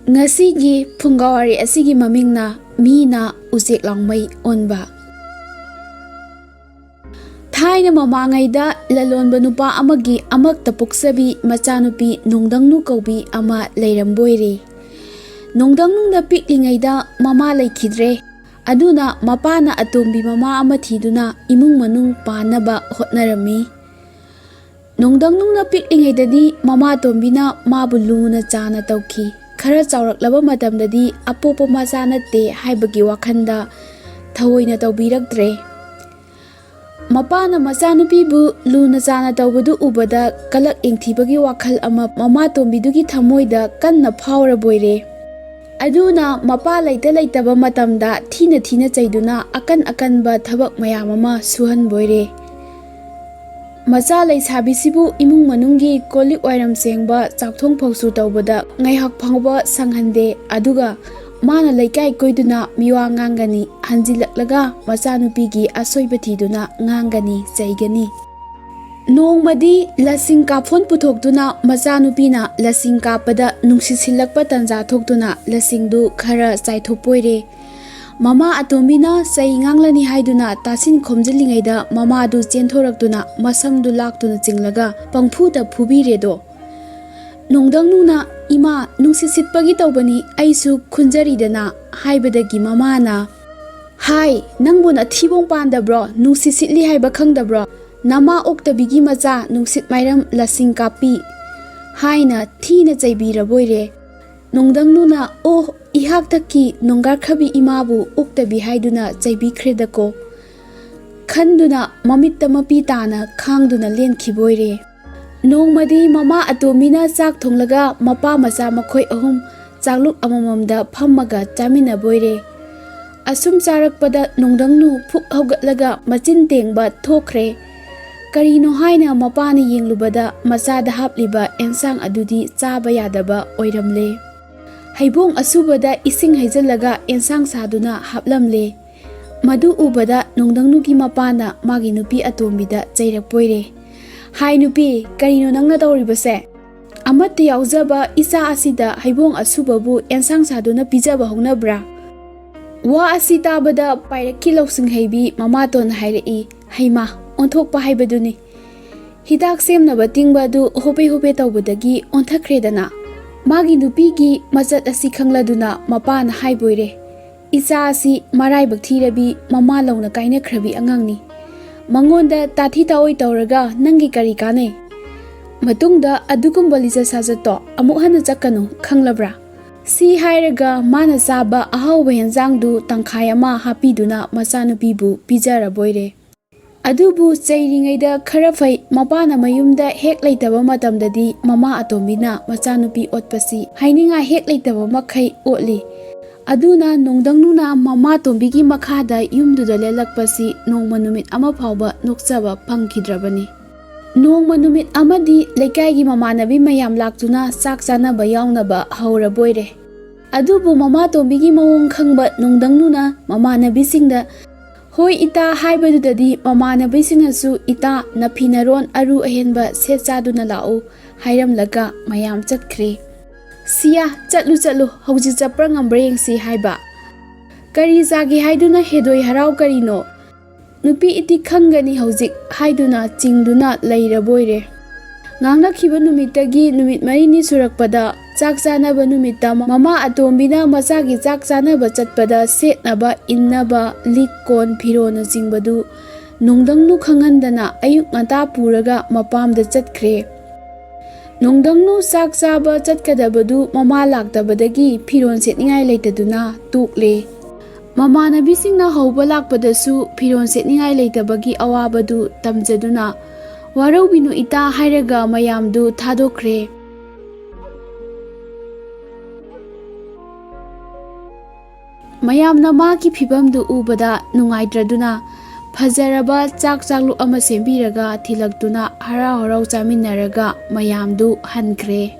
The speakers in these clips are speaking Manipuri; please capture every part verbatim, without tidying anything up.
ꯉꯁꯤꯒꯤ ꯐꯨꯡꯒꯥꯋꯥꯔꯤ ꯑꯁꯤꯒꯤ ꯃꯃꯤꯡꯅ ꯃꯤꯅ ꯎꯆꯦꯛ ꯂꯥꯡꯃꯩ ꯑꯣꯟꯕ꯫ ꯊꯥꯏꯅ ꯃꯃꯥꯡꯉꯩꯗ ꯂꯂꯣꯟꯕ ꯅꯨꯄꯥ ꯑꯃꯒꯤ ꯑꯃꯛꯇ ꯄꯣꯛꯆꯕꯤ ꯃꯆꯥꯅꯨꯄꯤ ꯅꯣꯡꯗꯪꯅꯨ ꯀꯧꯕꯤ ꯑꯃ ꯂꯩꯔꯝꯕꯣꯏꯔꯦ꯫ ꯅꯣꯡꯗꯪꯅꯨꯅ ꯄꯤꯛꯂꯤꯉꯩꯗ ꯃꯃꯥ ꯂꯩꯈꯤꯗ꯭ꯔꯦ꯫ ꯑꯗꯨꯅ ꯃꯄꯥꯅ ꯑꯇꯣꯝꯕꯤ ꯃꯃꯥ ꯑꯃ ꯊꯤꯗꯨꯅ ꯏꯃꯨꯡ ꯃꯅꯨꯡ ꯄꯥꯟꯅꯕ ꯍꯣꯠꯅꯔꯝꯃꯤ꯫ ꯅꯣꯡꯗꯪꯅꯨꯅ ꯄꯤꯛꯂꯤꯉꯩꯗꯗꯤ ꯃꯃꯥ ꯇꯣꯝꯕꯤꯅ ꯃꯥꯕꯨ ꯂꯨꯅ ꯆꯥꯅ ꯇꯧꯈꯤ꯫ ꯈꯔ ꯆꯥꯎꯔꯛꯂꯕ ꯃꯇꯝꯗꯗꯤ ꯑꯄꯣꯛꯄ ꯃꯆꯥ ꯅꯠꯇꯦ ꯍꯥꯏꯕꯒꯤ ꯋꯥꯈꯜꯗ ꯊꯑꯣꯏꯅ ꯇꯧꯕꯤꯔꯛꯇ꯭ꯔꯦ꯫ ꯃꯄꯥꯅ ꯃꯆꯥꯅꯨꯄꯤꯕꯨ ꯂꯨꯅ ꯆꯥꯅ ꯇꯧꯕꯗꯨ ꯎꯕꯗ ꯀꯂꯛ ꯌꯦꯡꯊꯤꯕꯒꯤ ꯋꯥꯈꯜ ꯑꯃ ꯃꯃꯥ ꯇꯣꯝꯕꯤꯗꯨꯒꯤ ꯊꯃꯣꯏꯗ ꯀꯟꯅ ꯐꯥꯎꯔꯕꯣꯏꯔꯦ꯫ ꯑꯗꯨꯅ ꯃꯄꯥ ꯂꯩꯇ ꯂꯩꯇꯕ ꯃꯇꯝꯗ ꯊꯤꯅ ꯊꯤꯅ ꯆꯩꯗꯨꯅ ꯑꯀꯟ ꯑꯀꯟꯕ ꯊꯕꯛ ꯃꯌꯥꯝ ꯑꯃ ꯁꯨꯍꯟꯕꯣꯏꯔꯦ꯫ ꯃꯆꯥ ꯂꯩꯁꯥꯕꯤꯁꯤꯕꯨ ꯏꯃꯨꯡ ꯃꯅꯨꯡꯒꯤ ꯀꯣꯜꯂꯤꯛ ꯋꯥꯏꯔꯝ ꯁꯦꯡꯕ, ꯆꯥꯛꯊꯣꯡ ꯐꯧꯁꯨ ꯇꯧꯕꯗ ꯉꯥꯏꯍꯥꯛ ꯐꯥꯎꯕ ꯁꯪꯍꯟꯗꯦ꯫ ꯑꯗꯨꯒ ꯃꯥꯅ ꯂꯩꯀꯥꯏ ꯀꯣꯏꯗꯨꯅ ꯃꯤꯋꯥ ꯉꯥꯡꯒꯅꯤ, ꯍꯟꯖꯤꯜꯂꯛꯂꯒ ꯃꯆꯥꯅꯨꯄꯤꯒꯤ ꯑꯁꯣꯏꯕ ꯊꯤꯗꯨꯅ ꯉꯥꯡꯒꯅꯤ, ꯆꯩꯒꯅꯤ꯫ ꯅꯣꯡꯃꯗꯤ ꯂꯁꯤꯡ ꯀꯥꯞꯐꯣꯟ ꯄꯨꯊꯣꯛꯇꯨꯅ ꯃꯆꯥꯅꯨꯄꯤꯅ ꯂꯁꯤꯡ ꯀꯥꯞꯄꯗ ꯅꯨꯡꯁꯤꯠ ꯁꯤꯜꯂꯛꯄ ꯇꯟꯖꯥ ꯊꯣꯛꯇꯨꯅ ꯂꯁꯤꯡꯗꯨ ꯈꯔ ꯆꯥꯏꯊꯣꯛꯄꯣꯏꯔꯦ꯫ ꯃꯃꯥ ꯑꯇꯣꯝꯕꯤꯅ ꯆꯩ ꯉꯥꯡꯂꯅꯤ ꯍꯥꯏꯗꯨꯅ ꯇꯥꯁꯤꯟ ꯈꯣꯝꯖꯤꯜꯂꯤꯉꯩꯗ ꯃꯃꯥꯗꯨ ꯆꯦꯟꯊꯣꯔꯛꯇꯨꯅ ꯃꯁꯝꯗꯨ ꯂꯥꯛꯇꯨꯅ ꯆꯤꯡꯂꯒ ꯄꯪꯐꯨꯗ ꯐꯨꯕꯤꯔꯦꯗꯣ꯫ ꯅꯣꯡꯗꯪꯅꯨꯅ, "ꯏꯃꯥ, ꯅꯨꯡꯁꯤꯠ ꯁꯤꯠꯄꯒꯤ ꯇꯧꯕꯅꯤ, ꯑꯩꯁꯨ ꯈꯨꯟꯖꯔꯤꯗꯅ" ꯍꯥꯏꯕꯗꯒꯤ ꯃꯃꯥꯅ, "ꯍꯥꯏ, ꯅꯪꯕꯨ ꯅꯊꯤꯕꯣꯡ ꯄꯥꯟꯗꯕ꯭ꯔꯣ? ꯅꯨꯡꯁꯤꯠ ꯁꯤꯠꯂꯤ ꯍꯥꯏꯕ ꯈꯪꯗꯕ꯭ꯔꯣ? ꯅꯃꯥ ꯑꯣꯛꯇꯕꯤꯒꯤ ꯃꯆꯥ, ꯅꯨꯡꯁꯤꯠ ꯃꯥꯏꯔꯝ, ꯂꯁꯤꯡ ꯀꯥꯞꯄꯤ" ꯍꯥꯏꯅ ꯊꯤꯅ ꯆꯩꯕꯤꯔꯕꯣꯏꯔꯦ꯫ ꯅꯣꯡꯗꯪꯅꯨꯅ, "ꯑꯣ, ꯏꯍꯥꯛꯇꯛꯀꯤ ꯅꯣꯡꯒꯥꯈꯕꯤ ꯏꯃꯥꯕꯨ ꯑꯣꯛꯇꯕꯤ ꯍꯥꯏꯗꯨꯅ ꯆꯩꯕꯤꯈ꯭ꯔꯦꯗꯀꯣ" ꯈꯟꯗꯨꯅ ꯃꯃꯤꯠꯇ ꯃꯄꯤ ꯇꯥꯅ ꯈꯥꯡꯗꯨꯅ ꯂꯦꯟꯈꯤꯕꯣꯏꯔꯦ꯫ ꯅꯣꯡꯃꯗꯤ ꯃꯃꯥ ꯑꯇꯣꯝꯕꯤꯅ ꯆꯥꯛ ꯊꯣꯡꯂꯒ ꯃꯄꯥ ꯃꯆꯥ ꯃꯈꯣꯏ ꯑꯍꯨꯝ ꯆꯥꯛꯂꯨꯛ ꯑꯃꯃꯝꯗ ꯐꯝꯃꯒ ꯆꯥꯃꯤꯟꯅꯕꯣꯏꯔꯦ꯫ ꯑꯁꯨꯝ ꯆꯥꯔꯛꯄꯗ ꯅꯣꯡꯗꯪꯅꯨ ꯐꯨꯛ ꯍꯧꯒꯠꯂꯒ ꯃꯆꯤꯟ ꯇꯦꯡꯕ ꯊꯣꯛꯈ꯭ꯔꯦ꯫ ꯀꯔꯤꯅꯣ ꯍꯥꯏꯅ ꯃꯄꯥꯅ ꯌꯦꯡꯂꯨꯕꯗ ꯃꯆꯥꯗ ꯍꯥꯞꯂꯤꯕ ꯑꯦꯟꯁꯥꯡ ꯑꯗꯨꯗꯤ ꯆꯥꯕ ꯌꯥꯗꯕ ꯑꯣꯏꯔꯝꯂꯦ꯫ ꯍꯩꯕꯣꯡ ꯑꯁꯨꯕꯗ ꯏꯁꯤꯡ ꯍꯩꯖꯤꯜꯂꯒ ꯑꯦꯟꯁꯥꯡ ꯁꯥꯗꯨꯅ ꯍꯥꯞꯂꯝꯂꯦ꯫ ꯃꯗꯨ ꯎꯕꯗ ꯅꯣꯡꯗꯪꯅꯨꯒꯤ ꯃꯄꯥꯅ ꯃꯥꯒꯤ ꯅꯨꯄꯤ ꯑꯇꯣꯝꯕꯤꯗ ꯆꯩꯔꯛꯄꯣꯏꯔꯦ꯫ "ꯍꯥꯏ ꯅꯨꯄꯤ, ꯀꯔꯤꯅꯣ ꯅꯪꯅ ꯇꯧꯔꯤꯕꯁꯦ?" ꯑꯃꯠꯇ ꯌꯥꯎꯖꯕ ꯏꯆꯥ ꯑꯁꯤꯗ ꯍꯩꯕꯣꯡ ꯑꯁꯨꯕꯕꯨ ꯑꯦꯟꯁꯥꯡ ꯁꯥꯗꯨꯅ ꯄꯤꯖꯕ ꯍꯧꯅꯕ꯭ꯔꯥ?" ꯋꯥ ꯑꯁꯤ ꯇꯥꯕꯗ ꯄꯥꯏꯔꯛꯀꯤ ꯂꯧꯁꯤꯡ ꯍꯩꯕꯤ ꯃꯃꯥꯇꯣꯟ ꯍꯥꯏꯔꯛꯏ, "ꯍꯩꯃꯥ, ꯑꯣꯟꯊꯣꯛꯄ ꯍꯥꯏꯕꯗꯨꯅꯤ꯫ ꯍꯤꯗꯥꯛ ꯁꯦꯝꯅꯕ ꯇꯤꯡꯕ ꯑꯗꯨ ꯍꯣꯕꯦ ꯍꯣꯕꯦ ꯇꯧꯕꯗꯒꯤ ꯑꯣꯟꯊꯈ꯭ꯔꯦꯗꯅ꯫" ꯃꯥꯒꯤ ꯅꯨꯄꯤꯒꯤ ꯃꯆꯠ ꯑꯁꯤ ꯈꯪꯂꯗꯨꯅ ꯃꯄꯥꯅ ꯍꯥꯏꯕꯣꯏꯔꯦ, "ꯏꯆꯥ ꯑꯁꯤ ꯃꯔꯥꯏꯕꯛ ꯊꯤꯔꯕꯤ ꯃꯃꯥ ꯂꯧꯅ ꯀꯥꯏꯅꯈ꯭ꯔꯕꯤ ꯑꯉꯥꯡꯅꯤ꯫ ꯃꯉꯣꯟꯗ ꯇꯥꯊꯤ ꯇꯥꯑꯣꯏ ꯇꯧꯔꯒ ꯅꯪꯒꯤ ꯀꯔꯤ ꯀꯥꯟꯅꯩ? ꯃꯇꯨꯡꯗ ꯑꯗꯨꯒꯨꯝꯕ ꯂꯤꯆꯠ ꯁꯥꯖꯠꯇꯣ ꯑꯃꯨꯛ ꯍꯟꯅ ꯆꯠꯀꯅꯨ, ꯈꯪꯂꯕ꯭ꯔꯥ?" ꯁꯤ ꯍꯥꯏꯔꯒ ꯃꯥꯅ ꯆꯥꯕ ꯑꯍꯥꯎꯕ ꯍꯦꯟꯖꯥꯡꯗꯨ ꯇꯪꯈꯥꯏ ꯑꯃ ꯍꯥꯞꯄꯤꯗꯨꯅ ꯃꯆꯥꯅꯨꯄꯤꯕꯨ ꯄꯤꯖꯔꯕꯣꯏꯔꯦ꯫ ꯑꯗꯨꯕꯨ ꯆꯩꯔꯤꯉꯩꯗ ꯈꯔ ꯐꯩ, ꯃꯄꯥꯅ ꯃꯌꯨꯝꯗ ꯍꯦꯛ ꯂꯩꯇꯕ ꯃꯇꯝꯗꯗꯤ ꯃꯃꯥ ꯑꯇꯣꯝꯕꯤꯅ ꯃꯆꯥꯅꯨꯄꯤ ꯑꯣꯠꯄꯁꯤ ꯍꯥꯏꯅꯤꯡꯉꯥꯏ ꯍꯦꯛ ꯂꯩꯇꯕ ꯃꯈꯩ ꯑꯣꯠꯂꯤ꯫ ꯑꯗꯨꯅ ꯅꯣꯡꯗꯪꯅꯨꯅ ꯃꯃꯥ ꯇꯣꯝꯕꯤꯒꯤ ꯃꯈꯥꯗ ꯌꯨꯝꯗꯨꯗ ꯂꯦꯜꯂꯛꯄꯁꯤ ꯅꯣꯡꯃ ꯅꯨꯃꯤꯠ ꯑꯃ ꯐꯥꯎꯕ ꯅꯣꯛꯆꯕ ꯐꯪꯈꯤꯗ꯭ꯔꯕꯅꯤ꯫ ꯅꯣꯡꯃ ꯅꯨꯃꯤꯠ ꯑꯃꯗꯤ ꯂꯩꯀꯥꯏꯒꯤ ꯃꯃꯥꯟꯅꯕꯤ ꯃꯌꯥꯝ ꯂꯥꯛꯇꯨꯅ ꯆꯥꯛ ꯆꯥꯅꯕ ꯌꯥꯎꯅꯕ ꯍꯧꯔꯕꯣꯏꯔꯦ꯫ ꯑꯗꯨꯕꯨ ꯃꯃꯥ ꯇꯣꯝꯕꯤꯒꯤ ꯃꯑꯣꯡ ꯈꯪꯕ ꯅꯣꯡꯗꯪꯅꯨꯅ ꯃꯃꯥꯟꯅꯕꯤꯁꯤꯡꯗ "ꯍꯣꯏ ꯏꯇꯥ" ꯍꯥꯏꯕꯗꯨꯗꯗꯤ ꯃꯃꯥꯟꯅꯕꯤꯁꯤꯡꯅꯁꯨ "ꯏꯇꯥ, ꯅꯐꯤ ꯅꯔꯣꯟ ꯑꯔꯨ ꯑꯍꯦꯟꯕ ꯁꯦꯠ ꯆꯥꯗꯨꯅ ꯂꯥꯛꯎ" ꯍꯥꯏꯔꯝꯂꯒ ꯃꯌꯥꯝ ꯆꯠꯈ꯭ꯔꯦ꯫ "ꯁꯤꯌꯥ, ꯆꯠꯂꯨ ꯆꯠꯂꯨ, ꯍꯧꯖꯤꯛ ꯆꯠꯄ꯭ꯔꯥ ꯉꯝꯕ꯭ꯔꯥ ꯌꯦꯡꯁꯤ" ꯍꯥꯏꯕ꯫ "ꯀꯔꯤ ꯆꯥꯒꯦ ꯍꯥꯏꯗꯨꯅ ꯍꯦꯗꯣꯏ ꯍꯔꯥꯎ ꯀꯔꯤꯅꯣ? ꯅꯨꯄꯤ ꯏꯇꯤ ꯈꯪꯒꯅꯤ ꯍꯧꯖꯤꯛ" ꯍꯥꯏꯗꯨꯅ ꯆꯤꯡꯗꯨꯅ ꯂꯩꯔꯕꯣꯏꯔꯦ꯫ ꯉꯥꯡꯅꯈꯤꯕ ꯅꯨꯃꯤꯠꯇꯒꯤ ꯅꯨꯃꯤꯠ ꯃꯔꯤꯅꯤ ꯁꯨꯔꯛꯄꯗ, ꯆꯥꯛ ꯆꯥꯅꯕ ꯅꯨꯃꯤꯠꯇ ꯃꯃꯥ ꯑꯇꯣꯝꯕꯤꯅ ꯃꯆꯥꯒꯤ ꯆꯥꯛ ꯆꯥꯅꯕ ꯆꯠꯄꯗ ꯁꯦꯠꯅꯕ, ꯏꯟꯅꯕ, ꯂꯤꯛ ꯀꯣꯟ, ꯐꯤꯔꯣꯜꯅꯆꯤꯡꯕꯗꯨ ꯅꯣꯡꯗꯪꯅꯨ ꯈꯪꯍꯟꯗꯅ ꯑꯌꯨꯛ ꯉꯟꯇꯥ ꯄꯨꯔꯒ ꯃꯄꯥꯝꯗ ꯆꯠꯈ꯭ꯔꯦ꯫ ꯅꯣꯡꯗꯪꯅꯨ ꯆꯥꯛ ꯆꯥꯕ ꯆꯠꯀꯗꯕꯗꯨ ꯃꯃꯥ ꯂꯥꯛꯇꯕꯗꯒꯤ ꯐꯤꯔꯣꯜ ꯁꯦꯠꯅꯤꯡꯉꯥꯏ ꯂꯩꯇꯗꯨꯅ ꯇꯣꯛꯂꯦ꯫ ꯃꯃꯥꯟꯅꯕꯤꯁꯤꯡꯅ ꯍꯧꯕ ꯂꯥꯛꯄꯗꯁꯨ ꯐꯤꯔꯣꯜ ꯁꯦꯠꯅꯤꯡꯉꯥꯏ ꯂꯩꯇꯕꯒꯤ ꯑꯋꯥꯕꯗꯨ ꯇꯝꯖꯗꯨꯅ, "ꯋꯥꯔꯧꯕꯤꯅꯨ ꯏꯇꯥ" ꯍꯥꯏꯔꯒ ꯃꯌꯥꯝꯗꯨ ꯊꯥꯗꯣꯛꯈ꯭ꯔꯦ꯫ ꯃꯌꯥꯝꯅ ꯃꯥꯒꯤ ꯐꯤꯕꯝꯗꯨ ꯎꯕꯗ ꯅꯨꯡꯉꯥꯏꯇ꯭ꯔꯗꯨꯅ, ꯐꯖꯔꯕ ꯆꯥꯛ ꯆꯥꯛꯂꯨꯛ ꯑꯃ ꯁꯦꯝꯕꯤꯔꯒ ꯊꯤꯜꯂꯛꯇꯨꯅ ꯍꯔꯥꯎ ꯍꯔꯥꯎ ꯆꯥꯃꯤꯟꯅꯔꯒ ꯃꯌꯥꯝꯗꯨ ꯍꯟꯈ꯭ꯔꯦ꯫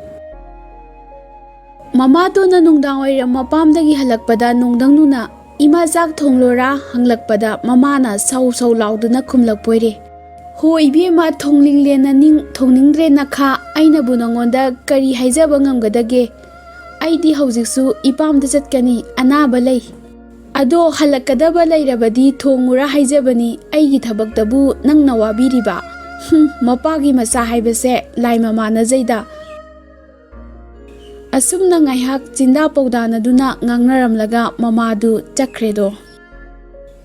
ꯃꯃꯥꯇꯣꯟꯅ ꯅꯨꯡꯗꯥꯡ ꯋꯥꯏꯔꯝ ꯃꯄꯥꯝꯗꯒꯤ ꯍꯜꯂꯛꯄꯗ ꯅꯣꯡꯗꯪꯅꯨꯅ "ꯏꯃꯥ, ꯆꯥꯛ ꯊꯣꯡꯂꯣꯔꯥ?" ꯍꯪꯂꯛꯄꯗ ꯃꯃꯥꯅ ꯁꯧ ꯁꯧ ꯂꯥꯎꯗꯨꯅ ꯈꯨꯝꯂꯛꯄꯣꯏꯔꯦ, "ꯍꯣ ꯏꯕꯦꯝꯃ, ꯊꯣꯡꯅꯤꯡꯂꯦ ꯅꯅꯤꯡ, ꯊꯣꯡꯅꯤꯡꯗ꯭ꯔꯦ ꯅꯈꯥ, ꯑꯩꯅꯕꯨ ꯅꯉꯣꯟꯗ ꯀꯔꯤ ꯍꯥꯏꯖꯕ ꯉꯝꯒꯗꯒꯦ? ꯑꯩꯗꯤ ꯍꯧꯖꯤꯛꯁꯨ ꯏꯄꯥꯝꯗ ꯆꯠꯀꯅꯤ, ꯑꯅꯥꯕ ꯂꯩ꯫ ꯑꯗꯣ ꯍꯜꯂꯛꯀꯗꯕ ꯂꯩꯔꯕꯗꯤ ꯊꯣꯡꯉꯨꯔ ꯍꯥꯏꯖꯕꯅꯤ, ꯑꯩꯒꯤ ꯊꯕꯛꯇꯕꯨ ꯅꯪꯅ ꯋꯥꯕꯤꯔꯤꯕ? ꯍꯨꯝ, ꯃꯄꯥꯒꯤ ꯃꯆꯥ ꯍꯥꯏꯕꯁꯦ ꯂꯥꯏ ꯃꯃꯥꯟꯅꯖꯩꯗ"꯫ ꯑꯁꯨꯝꯅ ꯉꯥꯏꯍꯥꯛ ꯆꯤꯟꯗꯥ ꯄꯧꯗꯥꯅꯗꯨꯅ ꯉꯥꯡꯅꯔꯝꯂꯒ ꯃꯃꯥꯗꯨ ꯆꯠꯈ꯭ꯔꯦꯗꯣ꯫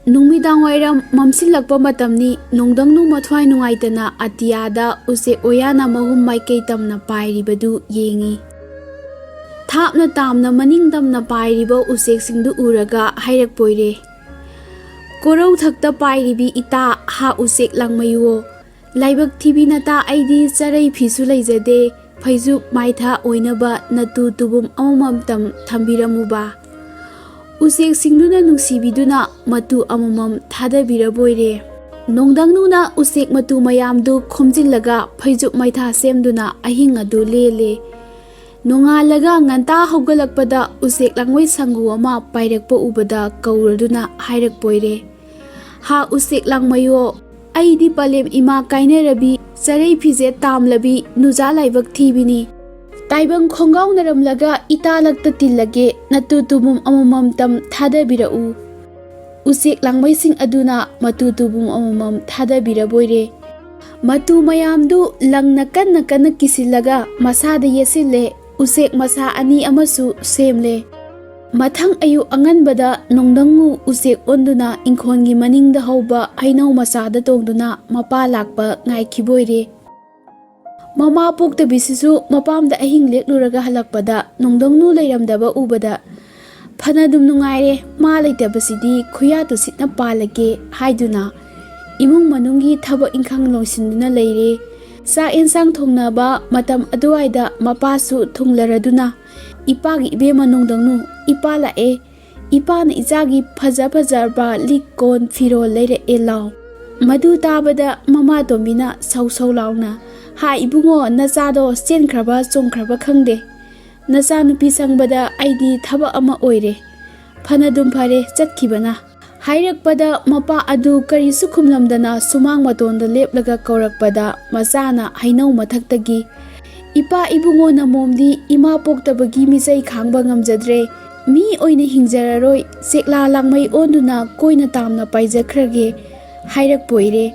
ꯅꯨꯃꯤꯗꯥꯡꯋꯥꯏꯔꯝ ꯃꯝꯁꯤꯜꯂꯛꯄ ꯃꯇꯝꯅꯤ꯫ ꯅꯣꯡꯗꯪꯅꯨ ꯃꯊ꯭ꯋꯥꯏ ꯅꯨꯡꯉꯥꯏꯇꯅ ꯑꯇꯤꯌꯥꯗ ꯎꯆꯦꯛ ꯑꯣꯌꯥꯅ ꯃꯍꯨꯝ ꯃꯥꯏꯀꯩ ꯇꯝꯅ ꯄꯥꯏꯔꯤꯕꯗꯨ ꯌꯦꯡꯏ꯫ ꯊꯥꯞꯅ ꯇꯥꯝꯅ ꯃꯅꯤꯡ ꯇꯝꯅ ꯄꯥꯏꯔꯤꯕ ꯎꯆꯦꯛꯁꯤꯡꯗꯨ ꯎꯔꯒ ꯍꯥꯏꯔꯛꯄꯣꯏꯔꯦ, "ꯀꯣꯔꯧꯊꯛꯇ ꯄꯥꯏꯔꯤꯕꯤ ꯏꯇꯥ, ꯍꯥ ꯎꯆꯦꯛ ꯂꯥꯡꯃꯩꯌꯨꯑꯣ, ꯂꯥꯏꯕꯛ ꯊꯤꯕꯤ ꯅꯇꯥ, ꯑꯩꯗꯤ ꯆꯔꯩ ꯐꯤꯁꯨ ꯂꯩꯖꯗꯦ, ꯐꯩꯖꯨꯞ ꯃꯥꯏꯊꯥ ꯑꯣꯏꯅꯕ ꯅꯇꯨ ꯇꯨꯕꯨꯝ ꯑꯃꯃꯝꯇꯝ ꯊꯝꯕꯤꯔꯝꯃꯨꯕ"꯫ ꯎꯆꯦꯛꯁꯤꯡꯗꯨꯅ ꯅꯨꯡꯁꯤꯕꯤꯗꯨꯅ ꯃꯇꯨ ꯑꯃꯃꯝ ꯊꯥꯗꯕꯤꯔꯕꯣꯏꯔꯦ꯫ ꯅꯣꯡꯗꯪꯅꯨꯅ ꯎꯆꯦꯛ ꯃꯇꯨ ꯃꯌꯥꯝꯗꯨ ꯈꯣꯝꯖꯤꯜꯂꯒ ꯐꯩꯖꯨꯞ ꯃꯩꯊꯥ ꯁꯦꯝꯗꯨꯅ ꯑꯍꯤꯡ ꯑꯗꯨ ꯂꯦꯜꯂꯦ꯫ ꯅꯣꯡꯉꯥꯜꯂꯒ ꯉꯟꯇꯥ ꯍꯧꯒꯠꯂꯛꯄꯗ ꯎꯆꯦꯛ ꯂꯥꯡꯃꯩ ꯁꯪꯒꯨ ꯑꯃ ꯄꯥꯏꯔꯛꯄ ꯎꯕꯗ ꯀꯧꯔꯗꯨꯅ ꯍꯥꯏꯔꯛꯄꯣꯏꯔꯦ, "ꯍꯥ ꯎꯆꯦꯛ ꯂꯥꯡꯃꯩꯌꯣ, ꯑꯩꯗꯤ ꯄꯂꯦꯝ ꯏꯃꯥ ꯀꯥꯏꯅꯔꯕꯤ, ꯆꯔꯩ ꯐꯤꯖꯦꯠ ꯇꯥꯝꯂꯕꯤ, ꯅꯨꯖꯥ ꯂꯥꯏꯕꯛ ꯊꯤꯕꯤꯅꯤ꯫ ꯇꯥꯏꯕꯪ ꯈꯣꯡꯒꯥꯎꯅꯔꯝꯂꯒ ꯏꯇꯥꯂꯛꯇ ꯇꯤꯜꯂꯒꯦ, ꯅꯇꯨ ꯇꯨꯕꯨꯝ ꯑꯃꯃꯝꯇꯝ ꯊꯥꯗꯕꯤꯔꯛꯎ"꯫ ꯎꯆꯦꯛ ꯂꯥꯡꯃꯩꯁꯤꯡ ꯑꯗꯨꯅ ꯃꯇꯨ ꯇꯨꯕꯨꯝ ꯑꯃꯃꯝ ꯊꯥꯗꯕꯤꯔꯕꯣꯏꯔꯦ꯫ ꯃꯇꯨ ꯃꯌꯥꯝꯗꯨ ꯂꯪꯅ ꯀꯟꯅ ꯀꯟꯅ ꯀꯤꯁꯤꯜꯂꯒ ꯃꯁꯥꯗ ꯌꯦꯠꯁꯤꯜꯂꯦ꯫ ꯎꯆꯦꯛ ꯃꯁꯥ ꯑꯅꯤ ꯑꯃꯁꯨ ꯁꯦꯝꯂꯦ꯫ ꯃꯊꯪ ꯑꯌꯨꯛ ꯑꯉꯟꯕꯗ ꯅꯣꯡꯗꯪꯉꯨ ꯎꯆꯦꯛ ꯑꯣꯟꯗꯨꯅ ꯏꯪꯈꯣꯜꯒꯤ ꯃꯅꯤꯡꯗ ꯍꯧꯕ ꯍꯩꯅꯧ ꯃꯆꯥꯗ ꯇꯣꯡꯗꯨꯅ ꯃꯄꯥ ꯂꯥꯛꯄ ꯉꯥꯏꯈꯤꯕꯣꯏꯔꯦ꯫ ꯃꯃꯥ ꯄꯣꯛꯇꯕꯤꯁꯤꯁꯨ ꯃꯄꯥꯝꯗ ꯑꯍꯤꯡ ꯂꯦꯛꯂꯨꯔꯒ ꯍꯜꯂꯛꯄꯗ ꯅꯣꯡꯗꯪꯅꯨ ꯂꯩꯔꯝꯗꯕ ꯎꯕꯗ, "ꯐꯅꯗꯨꯝ ꯅꯨꯡꯉꯥꯏꯔꯦ, ꯃꯥ ꯂꯩꯇꯕꯁꯤꯗꯤ ꯈꯨꯌꯥ ꯇꯨꯁꯤꯠꯅ ꯄꯥꯜꯂꯒꯦ" ꯍꯥꯏꯗꯨꯅ ꯏꯃꯨꯡ ꯃꯅꯨꯡꯒꯤ ꯊꯕꯛ ꯏꯪꯈꯥꯡ ꯂꯣꯏꯁꯤꯟꯗꯨꯅ ꯂꯩꯔꯦ꯫ ꯆꯥꯛ ꯌꯦꯟꯁꯥꯡ ꯊꯣꯡꯅꯕ ꯃꯇꯝ ꯑꯗꯨꯋꯥꯏꯗ ꯃꯄꯥꯁꯨ ꯊꯨꯡꯂꯔꯗꯨꯅ, "ꯏꯄꯥꯒꯤ ꯏꯕꯦꯝꯃ ꯅꯣꯡꯗꯪꯅꯨ, ꯏꯄꯥ ꯂꯥꯛꯑꯦ꯫ ꯏꯄꯥꯅ ꯏꯆꯥꯒꯤ ꯐꯖ ꯐꯖꯔꯕ ꯂꯤꯛ ꯀꯣꯟ ꯐꯤꯔꯣꯜ ꯂꯩꯔꯛꯑꯦ ꯂꯥꯎ"꯫ ꯃꯗꯨ ꯇꯥꯕꯗ ꯃꯃꯥ ꯇꯣꯝꯕꯤꯅ ꯁꯧ ꯁꯧ ꯂꯥꯎꯅ, "ꯍꯥ ꯏꯕꯨꯡꯉꯣ, ꯅꯆꯥꯗꯣ ꯆꯦꯟꯈ꯭ꯔꯕ ꯆꯣꯡꯈ꯭ꯔꯕ ꯈꯪꯗꯦ꯫ ꯅꯆꯥꯅꯨꯄꯤ ꯁꯪꯕꯗ ꯑꯩꯗꯤ ꯊꯕꯛ ꯑꯃ ꯑꯣꯏꯔꯦ꯫ ꯐꯅꯗꯨꯝ ꯐꯔꯦ ꯆꯠꯈꯤꯕꯅ"꯫ ꯍꯥꯏꯔꯛꯄꯗ ꯃꯄꯥ ꯑꯗꯨ ꯀꯔꯤꯁꯨ ꯈꯨꯝꯂꯝꯗꯅ ꯁꯨꯃꯥꯡ ꯃꯇꯣꯟꯗ ꯂꯦꯞꯂꯒ ꯀꯧꯔꯛꯄꯗ ꯃꯆꯥꯅ ꯍꯩꯅꯧ ꯃꯊꯛꯇꯒꯤ, "ꯏꯄꯥ ꯏꯕꯨꯡꯉꯣ ꯅꯃꯣꯝꯗꯤ ꯏꯃꯥ ꯄꯣꯛꯇꯕꯒꯤ ꯃꯤꯆꯩ ꯈꯥꯡꯕ ꯉꯝꯖꯗ꯭ꯔꯦ꯫ ꯃꯤ ꯑꯣꯏꯅ ꯍꯤꯡꯖꯔꯔꯣꯏ꯫ ꯆꯦꯛꯂꯥ ꯂꯥꯡꯃꯩ ꯑꯣꯟꯗꯨꯅ ꯀꯣꯏꯅ ꯇꯥꯝꯅ ꯄꯥꯏꯖꯈ꯭ꯔꯒꯦ" ꯍꯥꯏꯔꯛꯄ ꯑꯣꯏꯔꯦ꯫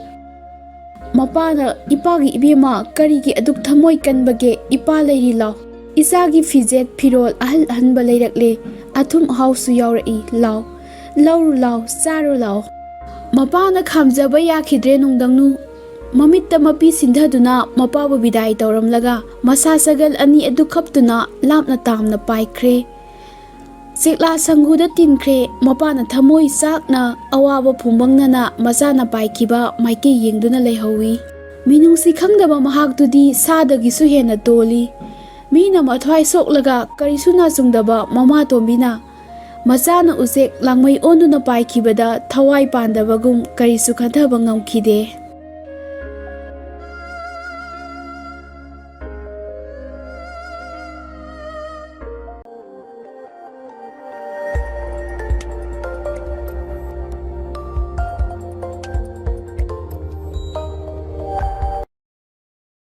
ꯃꯄꯥꯅ, "ꯏꯄꯥꯒꯤ ꯏꯕꯦꯝꯃ, ꯀꯔꯤꯒꯤ ꯑꯗꯨꯛ ꯊꯃꯣꯏ ꯀꯟꯕꯒꯦ? ꯏꯄꯥ ꯂꯩꯔꯤ ꯂꯥꯎ꯫ ꯏꯆꯥꯒꯤ ꯐꯤꯖꯦꯠ ꯐꯤꯔꯣꯜ ꯑꯍꯜ ꯑꯍꯟꯕ ꯂꯩꯔꯛꯂꯦ꯫ ꯑꯊꯨꯝ ꯑꯍꯥꯎꯁꯨ ꯌꯥꯎꯔꯛꯏ꯫ ꯂꯥꯎ, ꯂꯧꯔꯨ ꯂꯥꯎ, ꯆꯥꯔꯨ ꯂꯥꯎ"꯫ ꯃꯄꯥꯅ ꯈꯥꯝꯖꯕ ꯌꯥꯈꯤꯗ꯭ꯔꯦ ꯅꯣꯡꯗꯪꯅꯨ꯫ ꯃꯃꯤꯠꯇ ꯃꯄꯤ ꯁꯤꯟꯊꯗꯨꯅ ꯃꯄꯥꯕꯨ ꯕꯤꯗꯥꯏ ꯇꯧꯔꯝꯂꯒ ꯃꯁꯥ ꯁꯒꯜ ꯑꯅꯤ ꯑꯗꯨ ꯈꯞꯇꯨꯅ ꯂꯥꯞꯅ ꯇꯥꯝꯅ ꯄꯥꯏꯈ꯭ꯔꯦ꯫ ꯆꯦꯛꯂꯥ ꯁꯪꯒꯨꯗ ꯇꯤꯟꯈ꯭ꯔꯦ꯫ ꯃꯄꯥꯅ ꯊꯃꯣꯏ ꯆꯥꯛꯅ ꯑꯋꯥꯕ ꯐꯨꯝꯕꯪꯅꯅ ꯃꯆꯥꯅ ꯄꯥꯏꯈꯤꯕ ꯃꯥꯏꯀꯩ ꯌꯦꯡꯗꯨꯅ ꯂꯩꯍꯧꯏ꯫ ꯃꯤꯅꯨꯡꯁꯤ ꯈꯪꯗꯕ ꯃꯍꯥꯛꯇꯨꯗꯤ ꯁꯥꯗꯒꯤꯁꯨ ꯍꯦꯟꯅ ꯇꯣꯜꯂꯤ꯫ ꯃꯤꯅ ꯃꯊ꯭ꯋꯥꯏ ꯁꯣꯛꯂꯒ ꯀꯔꯤꯁꯨ ꯅꯥꯆꯨꯡꯗꯕ ꯃꯃꯥ ꯇꯣꯝꯕꯤꯅ ꯃꯆꯥꯅ ꯎꯆꯦꯛ ꯂꯥꯡꯃꯩ ꯑꯣꯟꯗꯨꯅ ꯄꯥꯏꯈꯤꯕꯗ ꯊꯋꯥꯏ ꯄꯥꯟꯗꯕꯒꯨꯝ ꯀꯔꯤꯁꯨ ꯈꯟꯊꯕ ꯉꯝꯈꯤꯗꯦ꯫